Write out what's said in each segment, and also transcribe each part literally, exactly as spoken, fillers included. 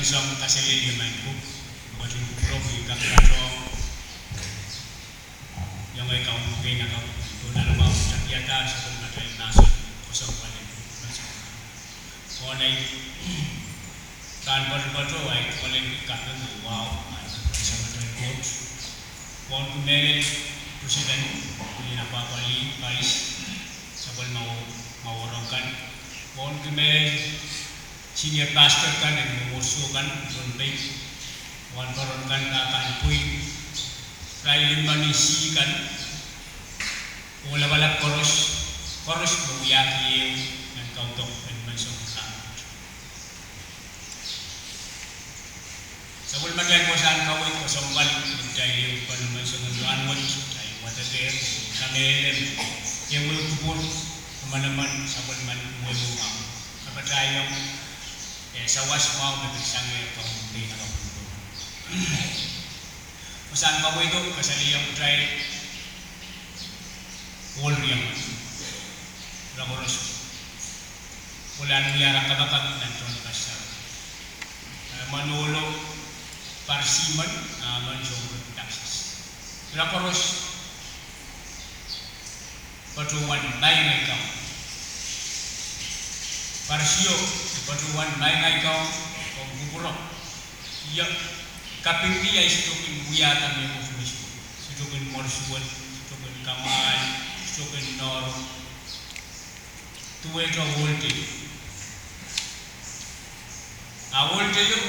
Song kaselel ie maing ko, me ketin kupwurki kak patohng iong ei Kauno pein kapw, tohnleng ma tapiada sapwellimatail mahsen, kosong palen mahsen. Mwohn ei pahn poatopoato ahi tungoal en kaping oh wahu, ahi sapwellimatail Koht. Mwohn kumwail president, kumwail apwapwalih, vice, sapwellime mwahu, mwahu rong kan. Mwohn kumwail senior pastor kan en mwomwohdiso kan, Pohnpei. Mwohn poaron kan, pahpa en pwihn, irail imwin sih kan, oh lapalap koaros, koaros me wiahki ehu nan kaudok en menseng rahnwet. Sapwellimatail wasahn kaweid, kosong pal, kitail ehu pali menseng rahnwet, kitail wadek, kamehlele, ehu kupwur, manaman, sapwellimen ehu mwahu. Kapatahiong, eh, sawas mwahu me pil sang Kauno pein kapw. Wasahn kaweid o kasalehiong kitail ohl riau, ira koaros, oh pil wia ara kapakap nan tohn Pastor. Eh, mwohn ohlo, Parsi men, ah, mwohn sounrek Texas. Ira koaros patohwan Maing ei Kaun. Parsio, patohwan Maing ei Kaun, komw kupwurki. Ia, kapingki ahi sohte kin wiahda mehkot me sohte, sohte kin mwersuwed, sohte kin kamwahl, sohte kin nohro. Duwehte ohl teieu. A ohl teieu,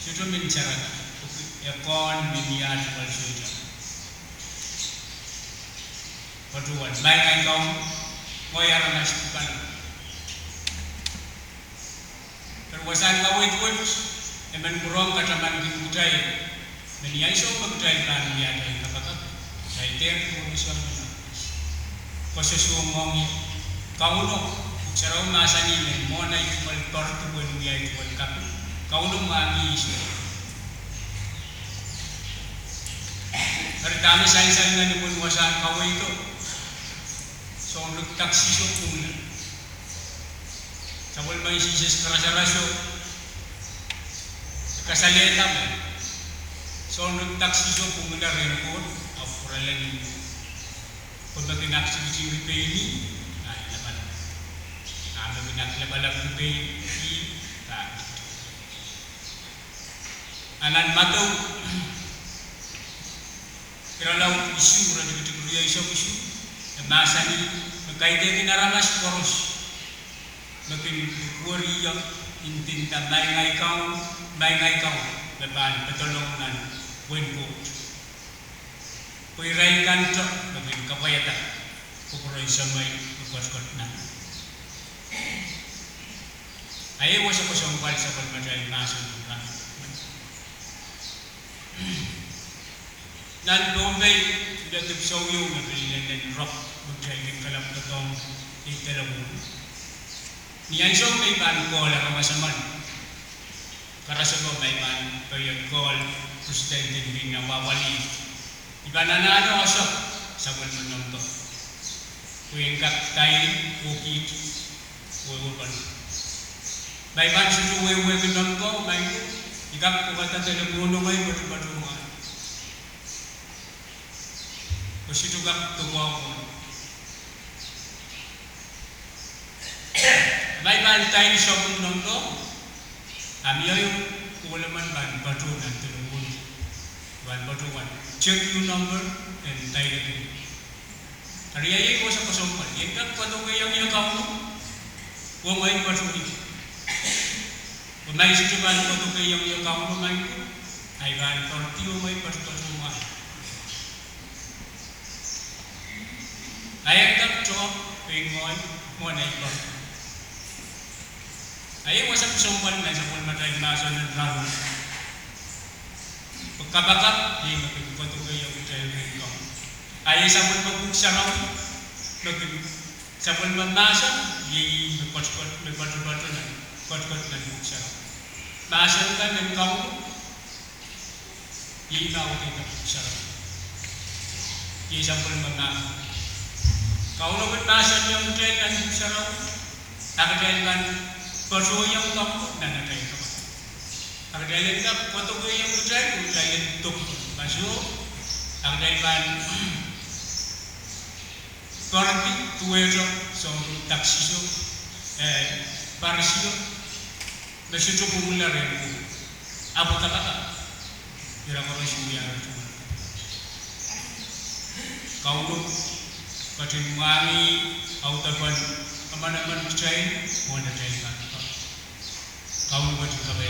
sohte men sarada, e kohn me mie tungoal sohte. Patohwan Maing ei Kaun, ngehi aramas pwukat. Eri wasahn kaweid wet, e men pwurehng katamankin kitail, me ni ansou me kitail pahn wia atail kapakap, kitail dehr pwurehng soangen koasoasoangohng ie. Kauno, Pwuhk Sarawi mahsanih me mwohn ahi tungoal poardi pwehn wia ahi tungoal kaping, Kauno mwahngih soh. Eri dahme sansal nan imwin wasahn kaweid o, sounrek Texas o pwungla. Sapwellimen Sises Karasaras o kasalehda me sounrek Texas o pwungla rehn Koht, ahpw pwuralahng ih. Pwe me kin aktikitingki pein ih, ah, lapalap. Ah, me kin aklapalapki pein ih, ah. A nan Madiu irelaud isuh, iretikitik rieisek isuh, e mahsanih me kaidehkin aramas koaros me kin likwerih ie, ndinda Maing ei Kaun, Maing ei Kaun, me pahn pedolong nan wehin Koht. Pwe irail kan te me kin kapwaiada kupwuren Semei me ketiket nan. A iei wasa kosong pal sapwellimatail mahsen nan. Nan Pohnpei, I pil dipwisou ieu me pil inenen rock, me kitail kin kalap doadoahk, I delepwohn. Ni ansou me I pahn call aramas emen, karasepe me I pahn peiet call president en pwihn apwapwalih, I pahn anahne ese sapwellime nempe, pwe en kak dial oh kiht wehwehki. Ma I pahn sohte wehwehki nempe, maing ko, I kak pwukada delepwohn oh ngehi patopato mwahu. Pwe sohte kak doadoahk. Ma I pahn dial sapwellime nempe, a mie ieu kohla men pahn patohwan nan delepwohn, pahn patohwan check ieu nempe, en dial-ki. Eri a iei wasa kosong pal, I en kak koadokehiong ie Kauno, oh ngehi patohwan. Pwe ma I sohte pahn koadokehiong ie Kauno, maing ko, a I pahn poaridi oh ngehi patopato mwahu. A I en kak tohto pein ngehi mwohn ei poaridi. A iei wasa kosong pal nan sapwellimatail mahsen nan rahnwet. Pwe kapakap iei me kin koadokehiong kitail rehn Kauno. A iei sapwellime Pwuhk Sarawi me kin, sapwellime mahsen iei me ketiket, me patopato nan, ketiket nan Pwuhk Sarawi. Mahsen kan en Kauno iei me audehda Pwuhk Sarawi. Iei sapwellime mahsen. Kauno pil mahsanihong kitail nan Pwuhk Sarawi, a kitail pahn patohwan iang Kauno nan atail kapakap. A kitail en kak koadokehiong kitail, kitail en dok paso, a kitail pahn poaridi duwehte soangen daksiso, eh, parisio, me sohte pwungla rehn Koht. Ahpw dakada, ira koaros wiawi duwen Kauno ketin mwahngih audepen kamanaman kitail, mwohn atail kak. Kauno ketin kak.